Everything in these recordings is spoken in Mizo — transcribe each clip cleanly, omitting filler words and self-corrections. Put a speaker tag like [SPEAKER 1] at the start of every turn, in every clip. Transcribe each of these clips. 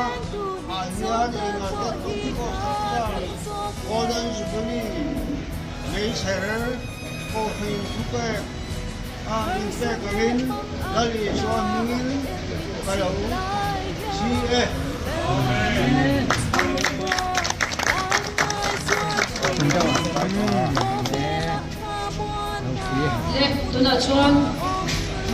[SPEAKER 1] ah hian United Pentecostal Church Golden Jubilee Meichher Kohhran thupek a inpek angin Lal Isua hmingin ka lo si e.
[SPEAKER 2] Le, tunah chuan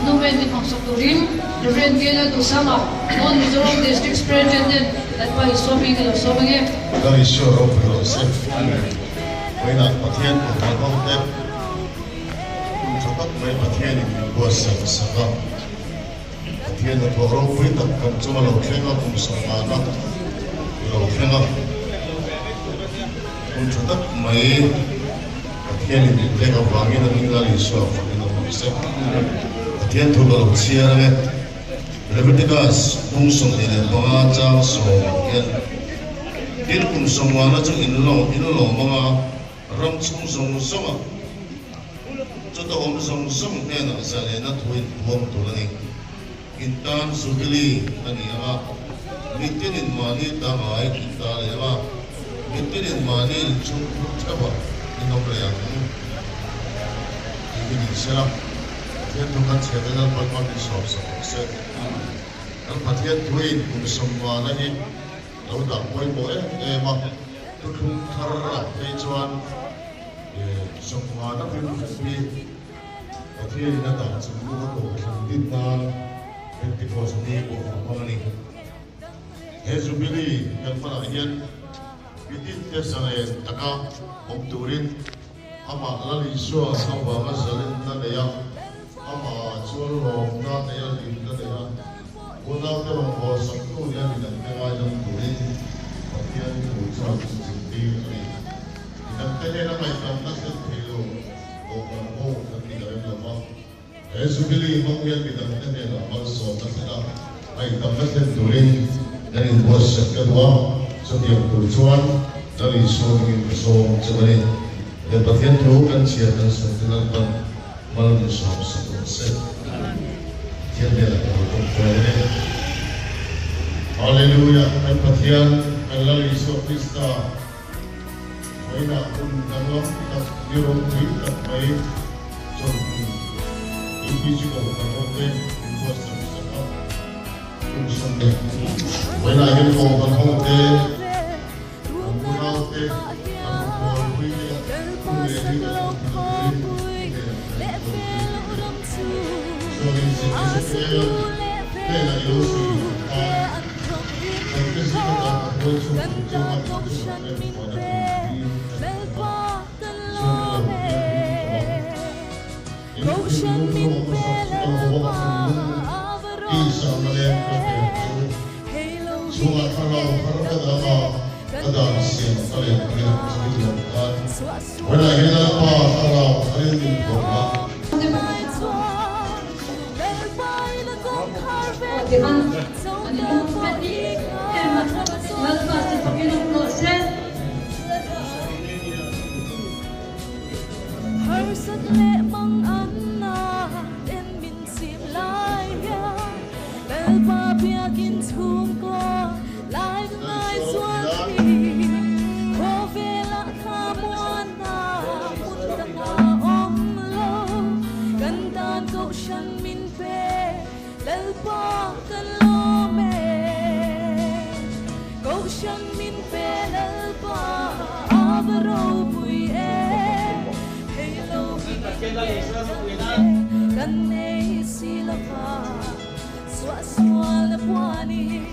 [SPEAKER 2] Numen min hawngsak turin Rev. Biala Duhsanga, North Mizoram District Superintendent Lalpa Isua hmingin ka lo sawm ang e.
[SPEAKER 3] Lal Isua ropui rawh se. Vawiinah Pathian kawhhmuh ho te hun tha tak mai Pathianin min buatsaih sak a. Pathian hnathawh ropui tak kan chunga lo thleng a, kum sawmngana lo thleng a. Hun tha tak mai Pathianin min pek avangin a hming Lal Isua fakin a hmu se. Pathian thu ka lo chhiar ang e. Leviticus bung 25 chang sawm ah hian tin kum sawmngana chu in lo in lawm anga ram chhung zawng zawng ah chuta awm zawng zawng hnenah zalena thu in puang tur a ni. In tan Jubilee a ni ang a, mitinin mahni ta ngai in ta leh ang a, mitinin mahni inchhung phur theuh a in awm leh ang tih hi ni sela, Pathian thu kan chhiat a Lalpan hma min sawm sak rawh se. Kan Pathian thuin kum sawmvana hi lo dah pawimawh em em a, thuthlung thar ah phei chuan sawmvana hrim hrim hi Pathianin a dah chung chu a kohhran din nan Pentecost ni pawh a hmang a ni. He Jubilee kan hmanah hian mitinte zalen taka awm turin amah Lal Isua avanga zalenna nei a, amah chuan lawmna nei a, hlimna nei a, unaute rawngbâwl saktu nia midangte ngaidam turin Pathian thu chuan inzirtir a ni. Midangte hnena ngaihdamna thlen thei lo. Kohhran ho kan ti rem lo va, he Jubilee hmang hian midangte hnenah malsawmna thlen a, ngaihdamna thlen turin kan inbuatsaih ka duh a, chutiang tur chuan Lal Isua hmingin ka sawm che a ni. He Pathian thu kan chhiar kan sawi te Lalpan mal min sawm sak rawh se. Pathian hnenah ka lo tawngtawi a ni. Hallelujah! Kan Pathian, kan Lal Isua Krista, Vawiinah hun danglam tak ni ropui tak mai chawlhni APG Kohhran hote min buatsaih sak a, kum 20 Vawiinah hian Kohhran hote, kan unaute, kan rualpui te hun leh ni kan awm thei turin i hnenah kan inbuatsaih ta che. Chuanin zirtirtu hnenah i lo sawi ang khan,
[SPEAKER 4] Lalpa kan lawm e, Kohhran min pe Lalpa a va ropui e, Hei lo hi kan nei si lova, Suahsual na puan i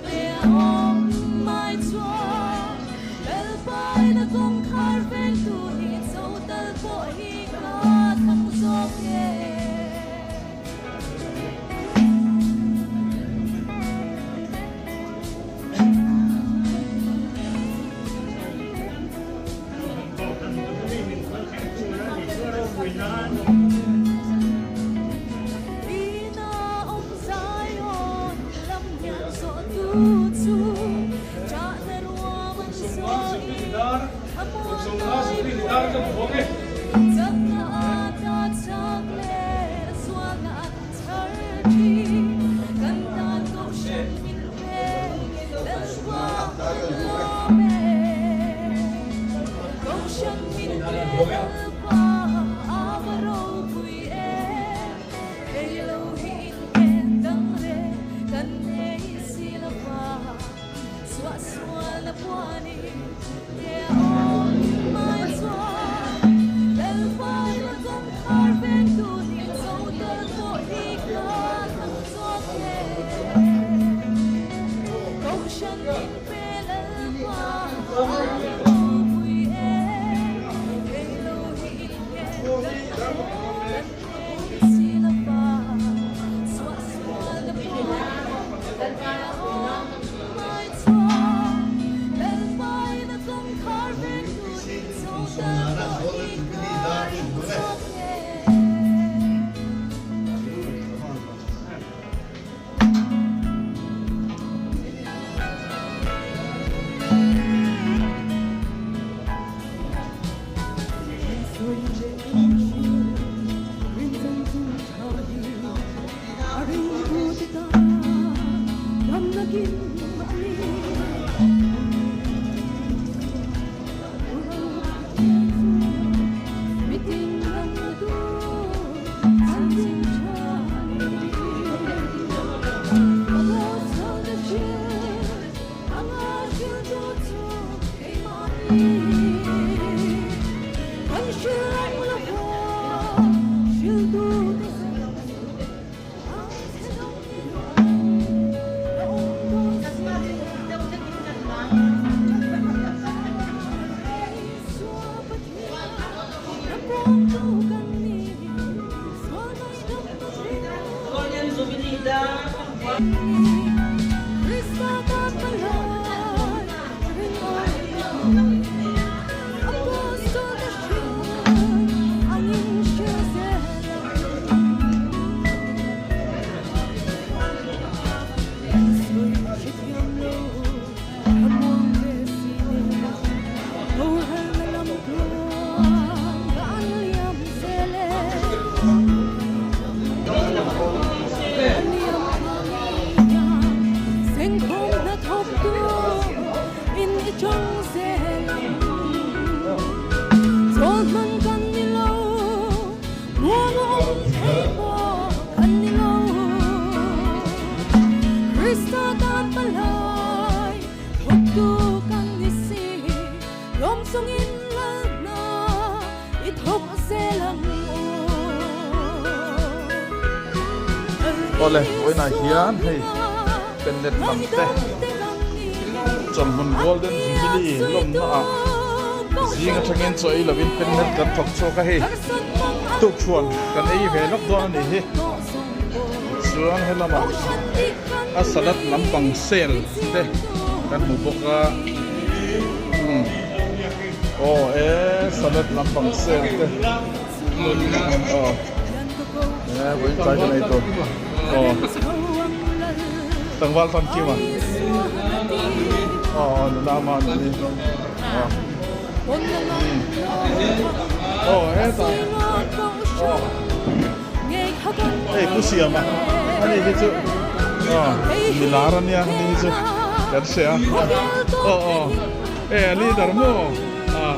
[SPEAKER 4] pe a awm mai chuan, Lalpa ina kawngkhar vengtu hi total pawh hi ka thlang zawk e. Ina awm Zion lam hian zawh tu chu.
[SPEAKER 3] bawk e.
[SPEAKER 5] Awle vawiinah hian hei pennet lam te chawlhmun golden jubilee lawmna ah zing atangin chaw ei lovin pennet kan thawk chhuak a hei tukṭhuan kan ei ve lawk dawn a nih hi chuan helamah a salad lampang sale te kan hmu bawk a umm aw e salad lampang sale te aw e vawiin tlai kan ei tur aw tlangval famkim a aw aw nula ama a nih hi aw umm aw hetah aw. Hei pu Siama ani hi chu aw mi lar ania ani hi chu kan hria aw aw e a leader maw a.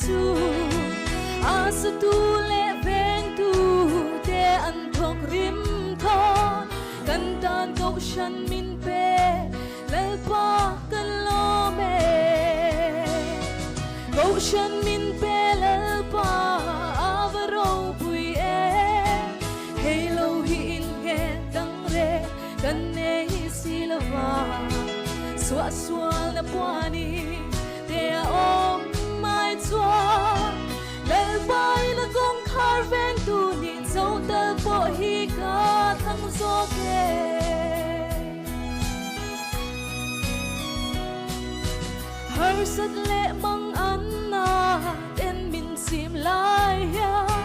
[SPEAKER 4] chu a satu leh vengtu te an thawk rim thaw kan tan kohhran min pe Lalpa kan lawm e Kohhran min pe Lalpa a va ropui e Hei lo hi in nghet dang re kan nei si lova Suahsualna puani te a awm mai chuan Lalpain a kawngkhar vengtu nih cho tal pawh hi ka thlang zawk e. Harsat leh mang an na ten min chim lai hian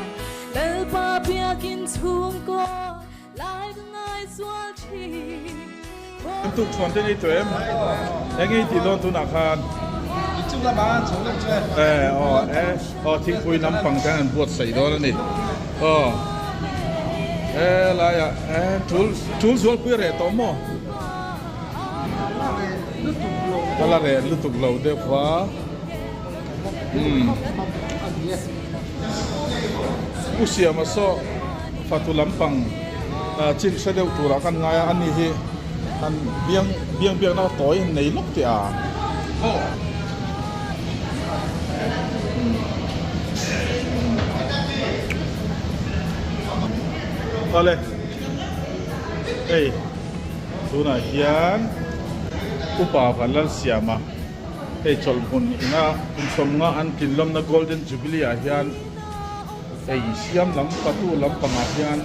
[SPEAKER 4] Lalpa biakin chhungkaw lai ka ngai zual thin.
[SPEAKER 5] Kan tuk chhuan te nei tawh em? Eng nge i tih dawn tunah khan?
[SPEAKER 6] Inchung lamah an chho leh chuan.
[SPEAKER 5] E aw e aw thingpui lampang te an buatsaih dawn a ni. Aw e laiah e tul tul zualpui a reh tawh maw? A la reh lutuk lo deuh va. Umm U Siama saw fatu lampang chin hre deuh turah kan ngai a, ani hi han biang biang biakna tawi nei lawk teh a. Awle hei tunah hian upa Vanlalsiama. Hei chawlhhmun ina kum sawmnga an tlinlawmna Golden Jubilee ah hian ei siam lam patu lampangah hian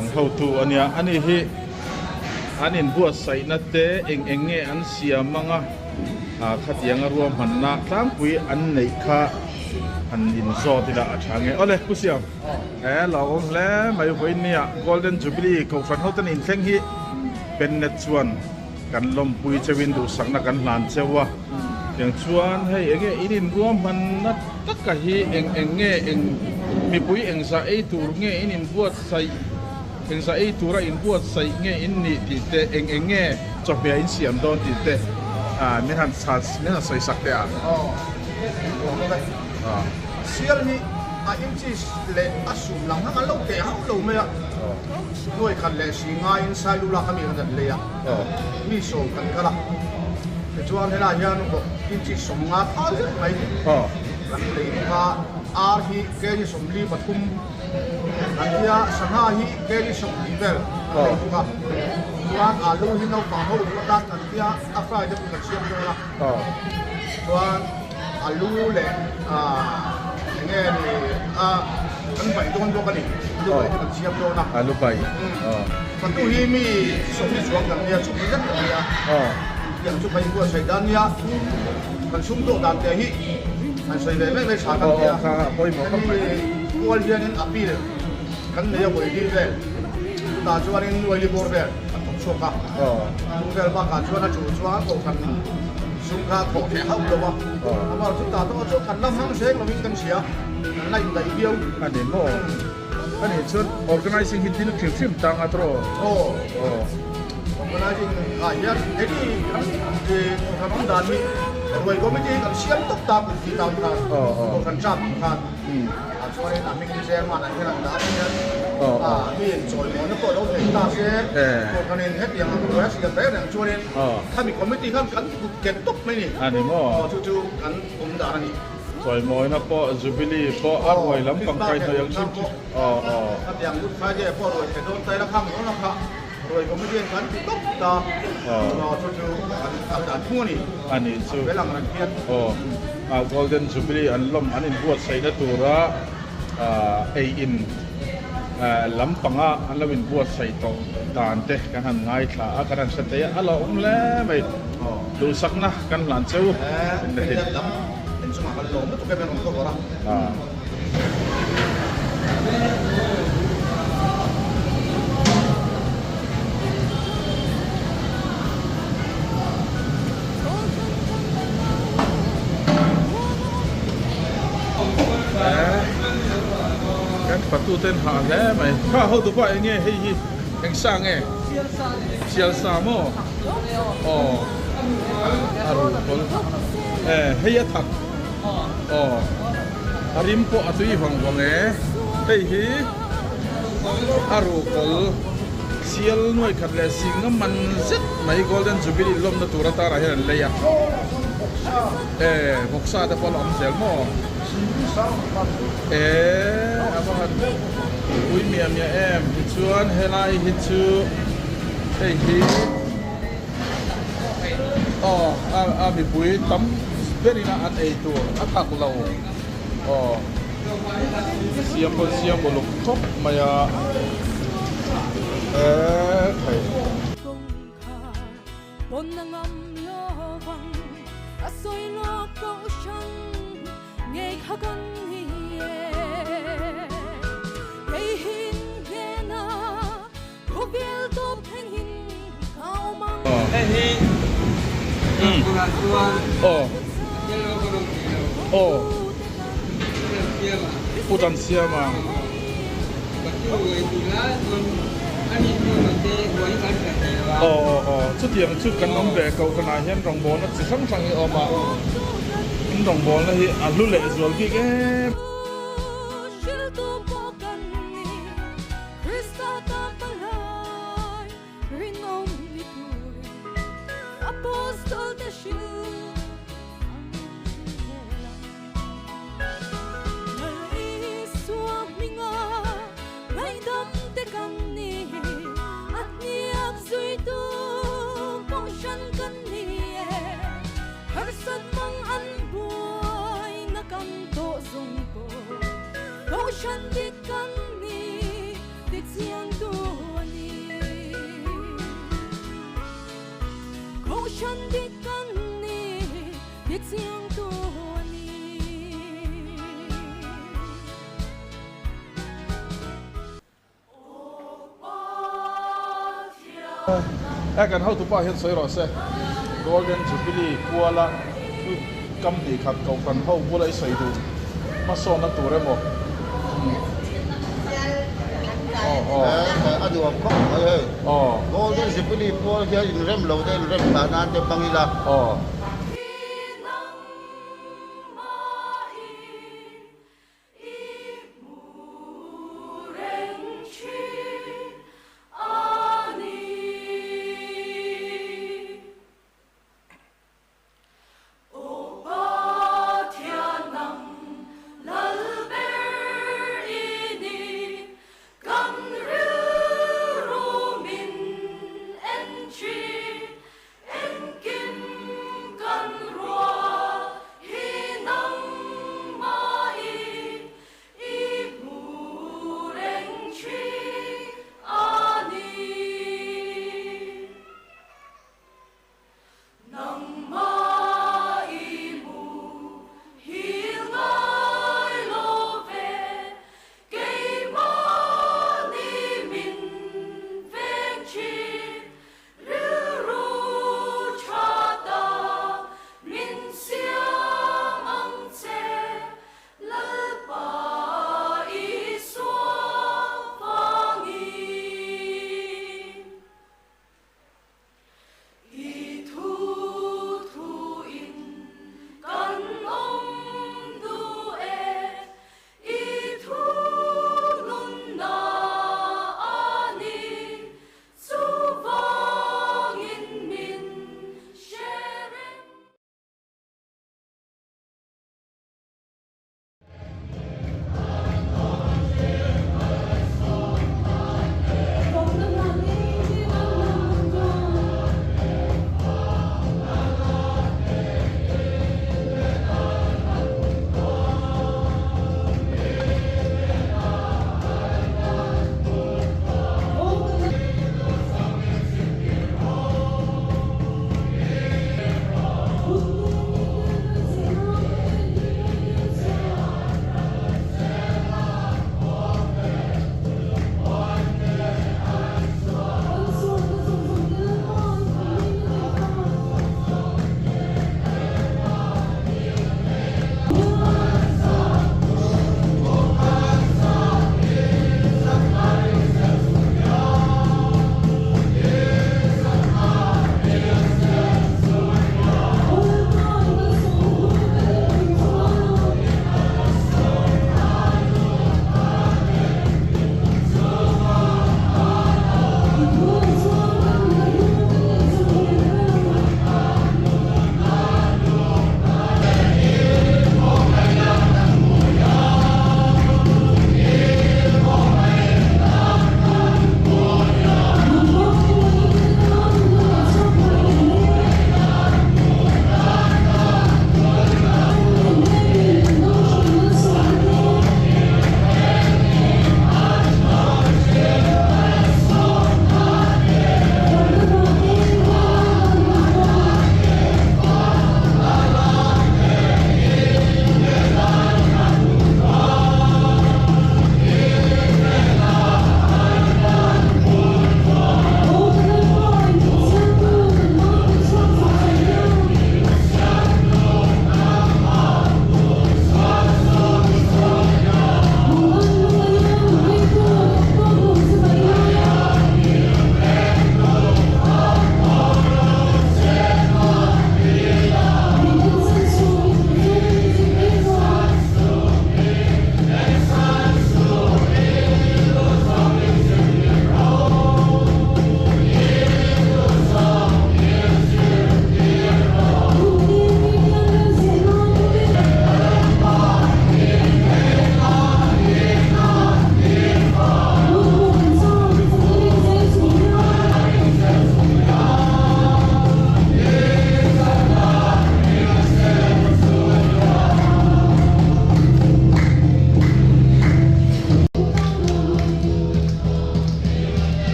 [SPEAKER 5] an hotu a nia. Ani hi an inbuatsaihna te eng eng nge an siam anga khatianga ruahmanna tlangpui an neih kha han inzawt ila a tha nge. Awle Pu Siam he lo awm hle mai vawiin nia Golden Jubilee Kohhran hoten inthleng hi Pennet chuan Kan lawmpui cheuhin duhsakna kan hlan cheu a, tiang chuan hei enge in inruahmanna taka hi eng eng nge eng mipui engzah ei tur nge in inbuatsaih engzah ei tura inbuatsaih nge in nih tih te eng eng nge chawhmeh in siam dawn tih te ah min han chhan min han sawi sak teh a.
[SPEAKER 6] Aw Sial hi a inches leh a sum lang hang an lo teh hauh lo mai a, nuai khat leh si ngaiin Sailu lak ami khan kan lei a. Mi sawm kan kal a, tichuan helaiah hian vawk inchi 50 thal zet mai kan lei bawk a, ar hi kg 43 kan ti a, sangha hi kg 20 vel kan lei bawk a, chuan alu hi naupang ho duh atan kan ti a, a fry te pawh kan siam dawn a, chuan alu leh eng nge ni a kan bai dawn bawk a ni, alu bai te kan siam dawn a.
[SPEAKER 5] Alu bai.
[SPEAKER 6] Fatu hi mi sawmli chuang kan nia, sawmli zet kan nia. Tiang chu kan inbuatsaih dan nia, kan sum tawh dan te hi han sawi ve mai mai tha kan tia. Hemi kual hianin appeal kan nei a vawi vel, chutah chuanin nuaili bawr vel kan thawk chhuak a. Chu vel bakah chuan a tul chuan kohhran sum kha thawh theih hauh lo a. Amaherawhchu chutah tawh chuan kan la hmang hreng lovin kan hria, kan la indaih viau.
[SPEAKER 5] A ni maw? A nih chuan organizing hi thil hrim hrim tang a tawh.
[SPEAKER 6] Aw organizing ah hian heti kan kohhran awm dan hi ruai committee hi kan siam tawp ta kum tih tan khan kohhran tap ang khan ah chuanin a hming chairman ah hian an dah a hian mi in chawimawina pawh lo thei ta se kohhranin hetiang ang ruai a siam reng reng chuanin khami committee khan kan kut ken tawp mai ni.
[SPEAKER 5] A ni maw?
[SPEAKER 6] Aw chu chu kan awm dan a ni.
[SPEAKER 5] Chawimawina pawh Jubilee pawh a ruai lam pang kai hnawih ang hrim hrim. Aw aw.
[SPEAKER 6] Khatiang Good Friday pawh ruai thei dawn ta ila khang dawn ang kha ruai comedian kan ti tawp ta. Aw chu chu an kal dan thung a ni.
[SPEAKER 5] A nih chu.
[SPEAKER 6] Fel ang reng hian.
[SPEAKER 5] Aw a Golden Jubilee an lawm an inbuatsaihna tura ei in lam panga an lo inbuatsaih tawh dan te kan han ngaithla a kan han hre thei a a lo awm hle mai. Duhsakna kan hlan cheu.
[SPEAKER 6] En chungah kan lawm lutuk em em ang cover a.
[SPEAKER 5] Kan fatu ten hah hle mai. Kha ho tu pa eng nge hei hi eng sa nge? Sial sa maw? Aw. A ru pawl. Eh hei a that. Aw. A rim pawh a tui vang vang e. Hei hi a ruhkawl sial nuai khat leh singa man zet mai Golden Jubilee lawmna tur atarah hian an lei a. E vawksa te pawh a la awm zel maw? E a va han pui miah miah em. Tichuan helai hi chu hei hi. Aw a mipui tam berin a an ei tur a thak lo aw siam pawn siam uluk khawp mai a eee thei.
[SPEAKER 7] Hei hi Tripura chuan a tel lo ka rawn ti lo. Pu Tansiama.
[SPEAKER 5] Pu Tansiama.
[SPEAKER 7] Ka chu ngaihtuah lai chuan ani chuan a te huai hi kan hriat thei lo a.
[SPEAKER 5] Aw aw aw chutiang chu kan awm ve kohhranah hian rawngbawlna chi hrang hrang hi a awm a, in rawngbawlna hi a hlu leh zual bik em. E kan hotupa hian sawi rawh se, Golden Jubilee kuala thu kam hnih khat kohhran ho bula i sawi duh hmasawnna tur emaw? Aw aw.
[SPEAKER 1] A nuam khawp mai hei. Golden Jubilee pual hian inrem lo te inrem thlah nan te hmang ila.
[SPEAKER 5] Aw.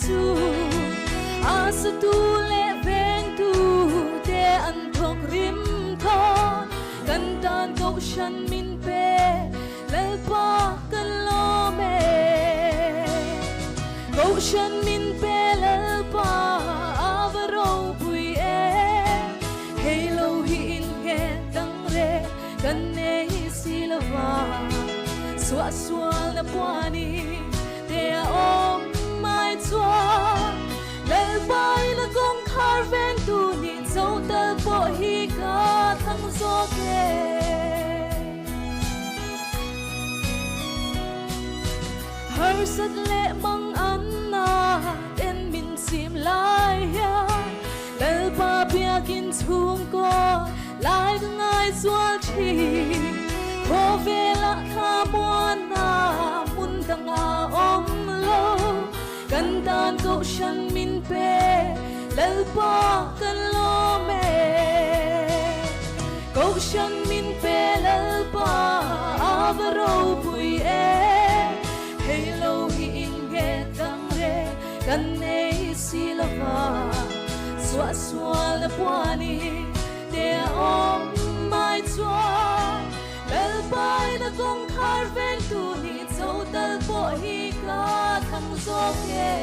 [SPEAKER 4] chu A sa tu leh veng tu te an thawk rim thawn Kan tan kohhran min pe Lalpa kan lawm e Kohhran min pe Lalpa a va ropui e Hei lo hi in nghet dang re kan nei si lova Suah sual na puani te a awm mai chuan Lalpa in a kawngkhar vengtu nih cho tal pawh hi ka thlang zawk e. Harsat leh mang anna ten min chim lai hian Lalpa biakin chhungkaw lai ka ngai zual thin. Khawvelah thla muanna hmun dangah awm lo. Kan tan kohhran min pe Lalpa kan lawm e. Kohhran min pe Lalpa a va ropui e. Hei lo hi innghet dang re kan nei si lova. Suah sual na puani te a awm mai chuan Lalpa in a kawngkhar vengtu nih cho tal pawh hi ka thlang zawk e.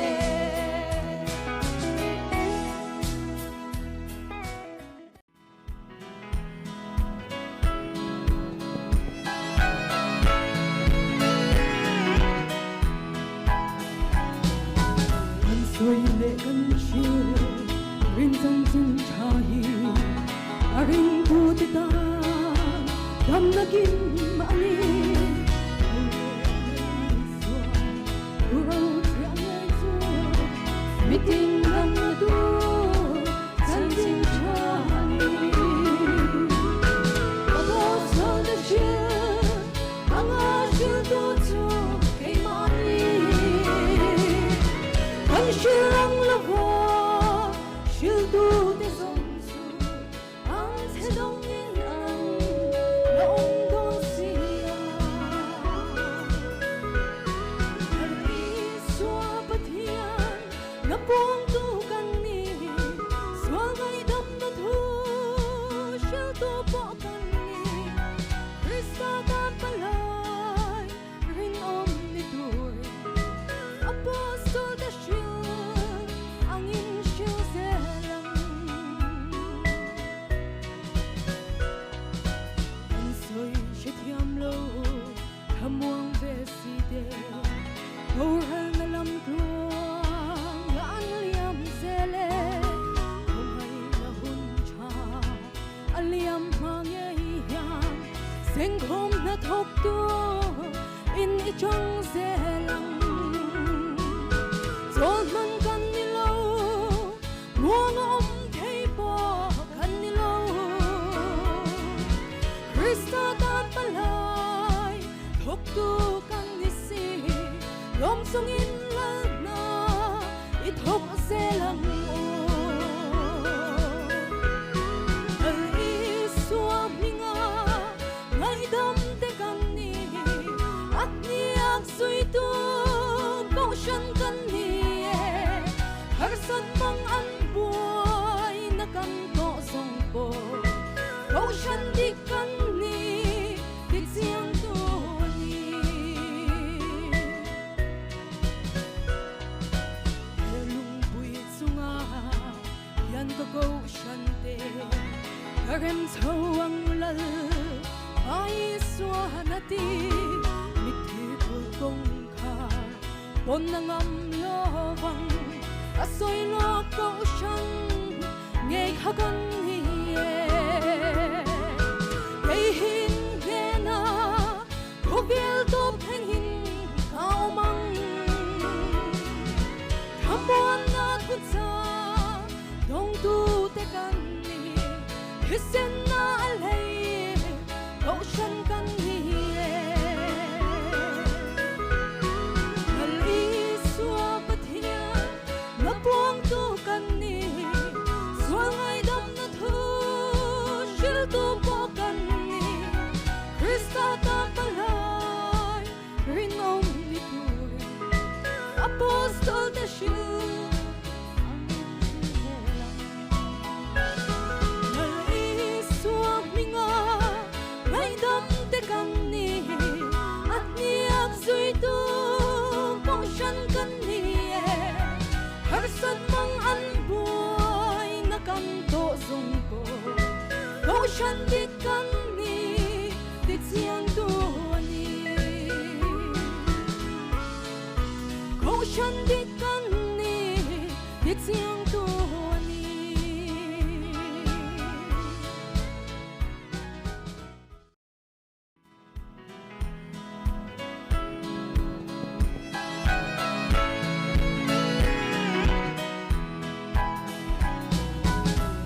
[SPEAKER 8] Kan sawi leh kan hrilh rin chanchin tha hi a ringtute tan damna kim a ni.
[SPEAKER 4] Harsat mang an buai na kan tawh zawng pawh Kohhran dik kan ni ti chiang tu a ni. Kohhran dik kan ni ti chiang tu a ni.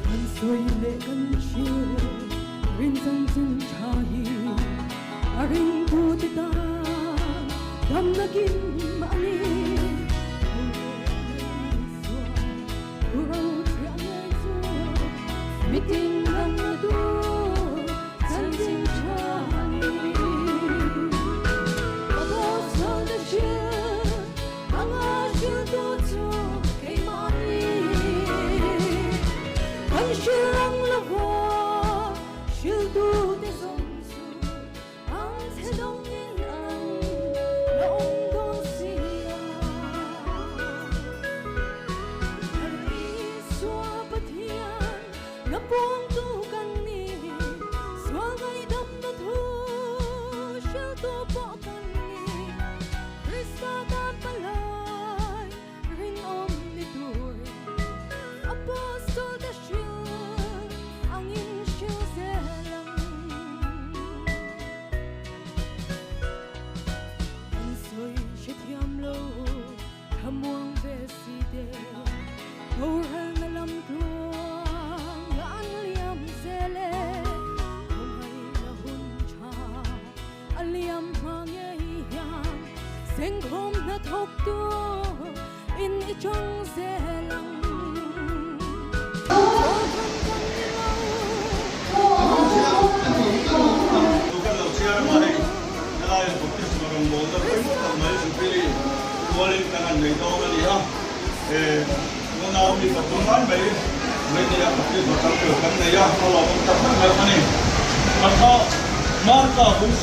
[SPEAKER 4] Kan sawi leh kan hria rin chanchin tha hi a ringtu te tan damna kim a ni. Tho leh Lal Isua thu ro chhiah ngei chu mitin damna tur Chanchin tha ni. Apostle te hril anga hriltu chu keimah ni. Kan hril ang lova hriltu te zawng chu ang chhe dawngin an la awm dawn si a. Thar Isua Pathian Na puangtu kan ni, sual ngaihdamna thu hriltu pawh kan ni. Krista tan palai rinawm ni turin Apostol te hril angin hril zel ang. Kan sawi hrethiam lo Thlamuang ve si te Boral na lam tluang an liam zel e Khawngaih na hun tha a liam hma ngei hian Sengkhawm hna thawk tu in i chang zel ang Chawlhran kan ni lo
[SPEAKER 9] Tu kan lo chhiar a hei helai baptisma rawngbawlna pawimawh tak mai Jubilee rualin kan han nei dawn a ni a, he nunau mi pathum lai mai mai neia baptisma chang tur kan nei a, a lawmawm tak tak mai a ni. Kan kha Marka bung 16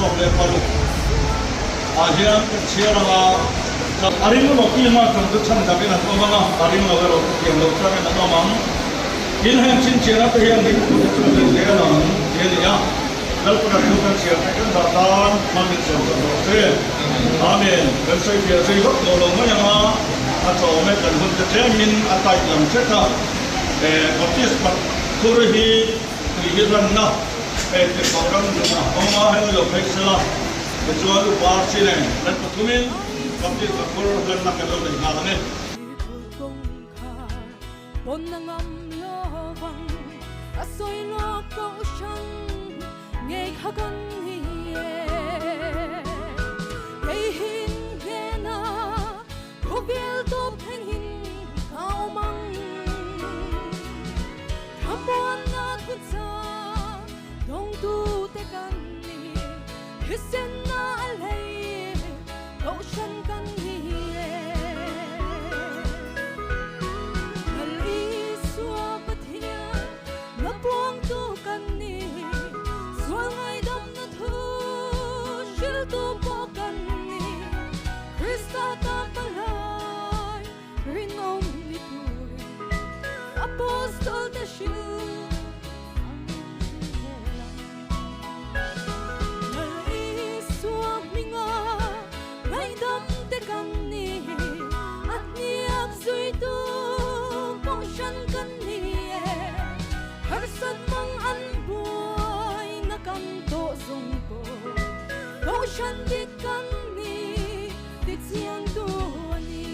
[SPEAKER 9] ah hian kan chhiar ang a, a ring lo tima chang chu chhan dakin an awm ang a, a ring lo erawh chu thiam lo changin an awm ang. Tin heng chhinchhiahna te hian ringtute chu zir zel ang tih a ni a. Lalpana thu kan chhiar theih kan dah tan hman min sawm sak rawh se. Amen. Kan sawi fiah zui vak tawh lo mai ang a, a tlawm e kan hun te tlemin a tight lam hret a. Baptist Pathuri hi tui hi ranna hei tirhkoh ram nuna awm a, hei lo phei sela tichuan Upa Arsi nen kan pathumin Baptist Pathur hlanna kan lo nei nghal ang e.
[SPEAKER 4] Pawn a ngam lovang a sawi lawk kohhran ngei kha kan ni e. Kei hin hnena khawvel tawp thleng hin ka awm ang. Thlamuanna thu cha dawngtute kan ni, thisenna a hlei kohhran kan ni e. Lal Isua Pathian na puangtu kan ni, sual ngaidamna thu hriltu pawh kan ni, Krista tan palai rinawm ni turin Apostol te hril angin hril zel ang. Lal Isua hminga ngaihdam te kan ni, a hniak zuitu kohhran kan ni e. Harsat mang an buai na kan tawh zawng pawh kohhran dik kan ni ti chiang tu a ni.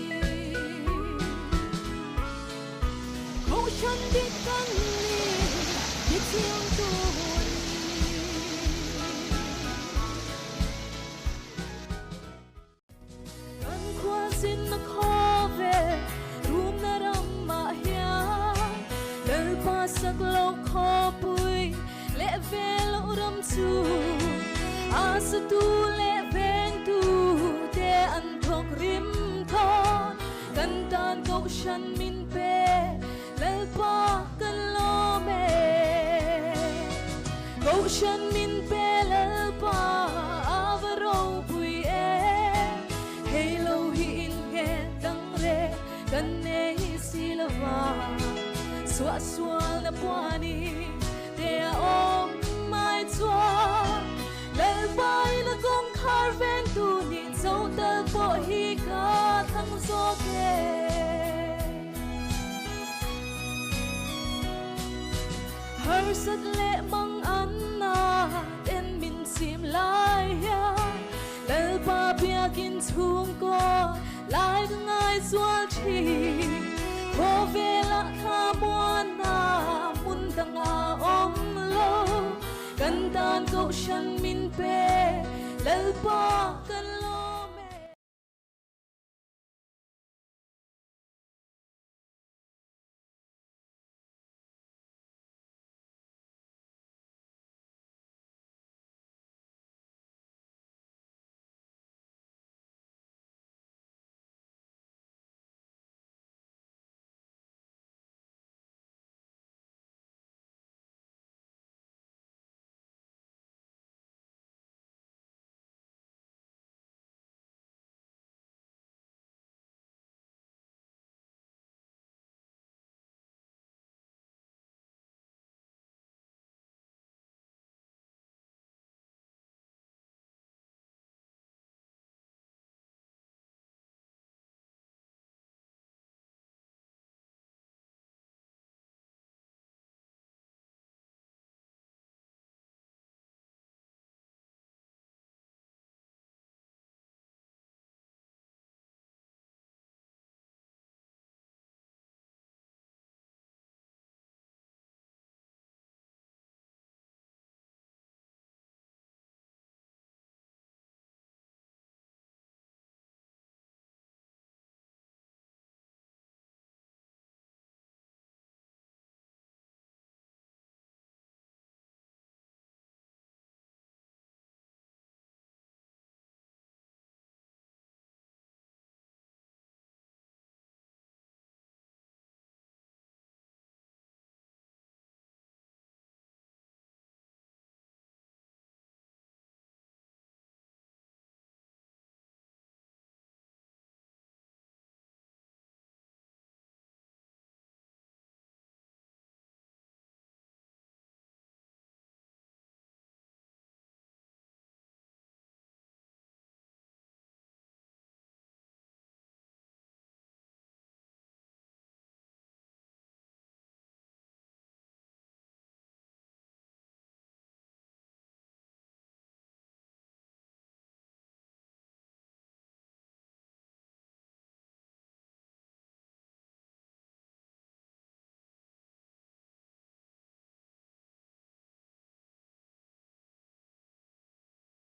[SPEAKER 4] Kohhran dik kan ni ti chiang tu a ni. Kan khua sin na khaw ve rum na ram ah hian Lalpa sak lo khawpui leh ve lo ram chu a satu leh vengtu te an thawk rim thawn kan tan kohhran min pe Lalpa kan lawm e Kohhran min pe Lalpa a va ropui e Hei lo hi in nghet dang re kan nei si lo. Sualna puanin te a awm mai chuan Lalpain a kawngkhar vengtu nih cho tal pawh hi ka thlang zawk e. Harsat leh mang anna ten min chim lai hian Lalpa biakin chhungkaw lai ka ngaizual thin. Khawvelah thla muana hmun danga awm lo, kan tan kohhran min pe Lalpa kan